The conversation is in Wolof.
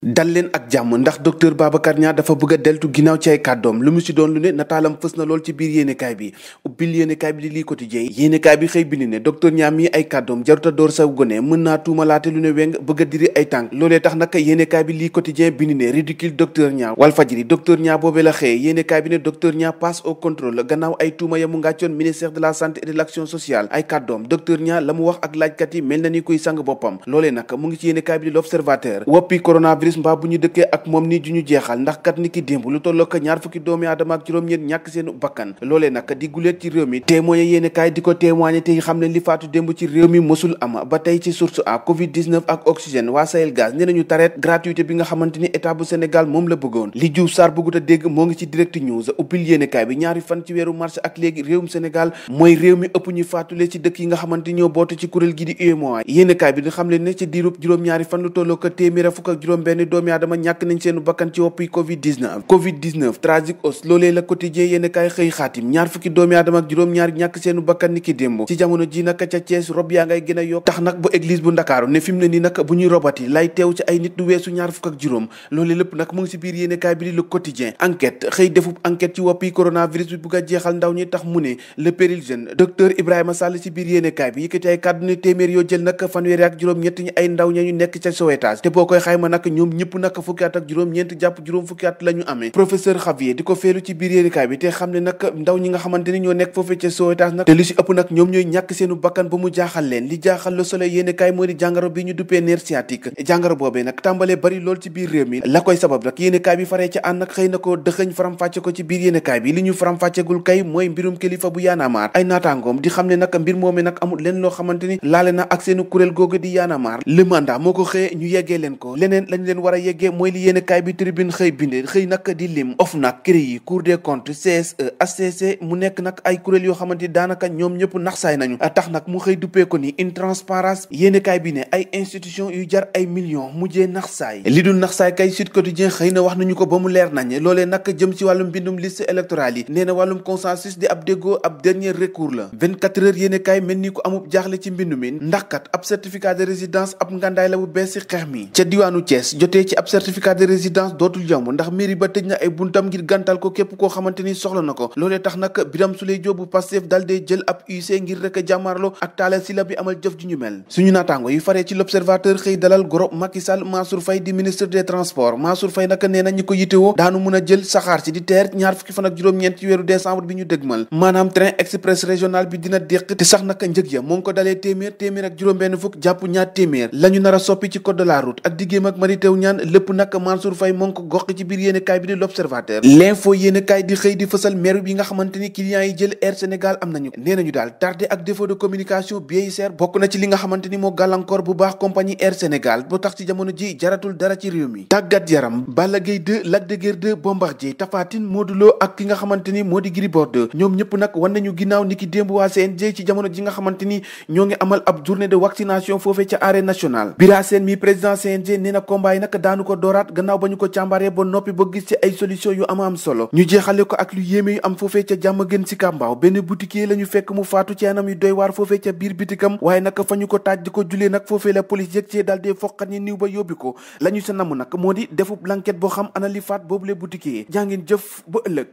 dal leen ak jàmm ndax docteur Babacar Niang dafa bëgg a deltu ginnaaw ci ay kàddoom lu mu si doon lu ne nataalam fës na lool ci biir yéenekaay bi ubbil yéenekaay bi di lii quotidien yéenekaay bi xëy bind ne docteur Niang mi ay kàddoom jaruta door sa gone mën naa tuumalaate lu ne weng bëgg a diri ay tànk loolee tax nag yéenekaay bi lii quotidien bind ne ridicule docteur Niang Walfadjri docteur Niang boobee la xëye yéenekaay bi ne docteur Niang passe au contrôle gannaaw ay tuuma ya mu ngàccoon ministère de la santé et de l'action sociale ay kàddoom docteur Niang la mu wax ak laajkat yi mel na ni kuy sang boppam loolee nag mu ngi ci yéenekaay bi di l'observateur woppi coronavirus mbaa bu ñu dëkkee ak moom nii ju ñu jeexal ndax kat ni ki démb lu tolloo ko ñaar fukki doomi aadama ak juróom-ñeent ñàkk seenu bakkan loolee nag di guleet ci réew mi témoigné yéene kaay di ko témoigné te xam ne li faatu démb ci réew mi mosul am ba tey ci source a covid 19 ak oxygène waa Sahel gaz nee nañu tareet gratuité bi nga xamante ni état bu Sénégal moom la bëggoon li Diouf Sarr bëggut a dégg moo ngi ci direct news ubbil yéene kaay bi ñaari fan ci weeru mars ak léegi réewum Sénégal mooy réew mi ëpp ñu faatule ci dëkk yi nga xamante ni ñoo bootu ci kuréel gi di UEMOA yéene kaay bi di xam le ne ci diirub juróom-ñaari fan lu tolloo ko téeméer fukk ak juróom benn doomi aadama ñàkk nañ seenu bakkan ci woppi covid 19 tragique os loolee la quotidien yéen kaay xëy xaatim ñaar fukki doomi aadama ak juróom-ñaar ñàkk seenu bakkan ni ki démb ci jamono ji nag ca Thiès rob yaa ngay gën a yokk tax nag bu église bu Ndakaaru ne fi mu ne nii nag bu ñuy robati lay teew ci ay nit du weesu ñaar fukk ak juróom loolee lépp nag mu ngi si biir yéen kaay bi di le quotidien enquête xëy defub enquête ci woppi coronavirus bi bugg a jeexal ndaw ñi tax mu ne le péril jeune docteur Ibrahima Sall si biir yéen kaay bi yëkkati ay kàddu ne téeméer yoo jël nag fanweeri ak juróom-ñett ñi ay ndaw ña ñu nekk ca Sowétas te boo koy xayma nag ñoom ñëpp nag fukki at ak juróom-ñeent jàpp juróom fukki at la ñu amee professeur Xavier di ko feelu ci biir yéenekaay bi te xam ne nag ndaw ñi nga xamante ni ñoo nekk foofee ca Sowétas nag te li si ëpp nag ñoom ñooy ñàkk seenu bakkan ba mu jaaxal leen li jaaxal Le Soleil yéenekaay moo di jàngaro bi ñu duppee nerf sciatique jàngaro boobee nag tàmbalee bari lool ci biir réew mi la koy sabab nag yéenekaay bi faree ca ànd nag xëy na ko dëxëñ faram-fàcce ko ci biir yéenekaay bi li ñu faram-fàccegul kay mooy mbirum kilifa bu yaanamaar ay naataangoom di xam ne nag mbir moomee nag amul leen loo xamante ni laale na ak seenu kuréel googu di yaanamaar le mandat moo ko xëyee ñu yeggee leen ko leneen lañ leen war a yeggee mooy li yéenekaay bi tribune xëy binde xëy nag di lim OFNAC CREI Cour des comptes CSE HCC mu nekk nag ay kuréel yoo xamante ni daanaka ñoom ñëpp naxsaay nañu tax nag mu xëy duppee ko ni une transparence yéenekaay bi ne ay institution yu jar ay millions mujjee naxsaay li dul naxsaay kay Sud Quotidien xëy na wax nañu ko ba mu leer nañ loolee nag jëm ci wàllum mbindum liste électorale yi nee na wàllum consensus di ab déggoo ab dernier recours la 24 heures yéenekaay mel ni ko amub jaaxle ci mbindu mi ndax kat ab certificat de résidence ab ngandaay la bu bees ci xeex mi ca diwaanu Thiès jotee ci ab certificat de résidence dootul yomb ndax mairie ba tëj na ay buntam ngir gàntal ko képp koo xamante ni soxla na ko loolee tax nag Birame Souleye Diop bu Pastef dal dee jël ab UC ngir rek a jàmmaarloo ak Talla Sylla bi amal jëf ju ñu mel suñu naataango yi faree ci l'observateur xëy dalal goro Macky Sall Mansour Faye di ministre des transports Mansour Faye nag nee na ñi ko yitewoo daanu mën a jël saxaar si di teer ñaar fukki fan ak juróom-ñeent ci weeru décembre bi ñu dëgmal maanaam train express régional bi dina déq te sax nag njëg ya moo ngi ko dalee téeméer ak juróom-benn fukk jàpp ñaar téeméer la ñu nar a soppi ci code de la route ak diggéem ak Mary Teuw Niane lépp nag Mansour Faye moo ngi ko gox ci biir yéenekaay bi di l'observateur l'info yéenekaay di xëy di fësal meru bi nga xamante ni clients yi jël Air Sénégal am nañu nee nañu daal tardé ak défaut de communication billets yi seer bokk na ci li nga xamante ni moo gàllankoor bu baax compagnie Air Sénégal boo tax ci jamono ji jaratul dara ci réew mi tàggat yaram Balla Gaye 2 Lac de Guiers 2 Bombardier Tapha Tine Modou Lo ak ki nga xamante ni moo di Gris Bordeaux ñoom ñëpp nag wan nañu ginnaaw ni ki démb waa CNG ci jamono ji nga xamante ni ñoo ngi amal ab journée de vaccination foofee ca arène nationale Bira Sène mi président CNG nee na combat yi nag daanu ko dooraat gannaaw ba ñu ko càmbaree ba noppi ba gis ci ay solution yu am solo ñu jeexale ko ak lu yéeme yu am foofee ca jàmm gën si kàmbaaw benn boutiquier la ñu fekk mu faatu ci anam yu doy waar foofee ca biir bitikam waaye nag fa ñu ko taaj di ko julee nag foofee la police yëg cee daal dee foqat ñi niw ba yóbbi ko la ñu sa namm nag moo di defub l'enquête boo xam ana li faat boobu le boutiquier jàngeen jëf ba ëllëg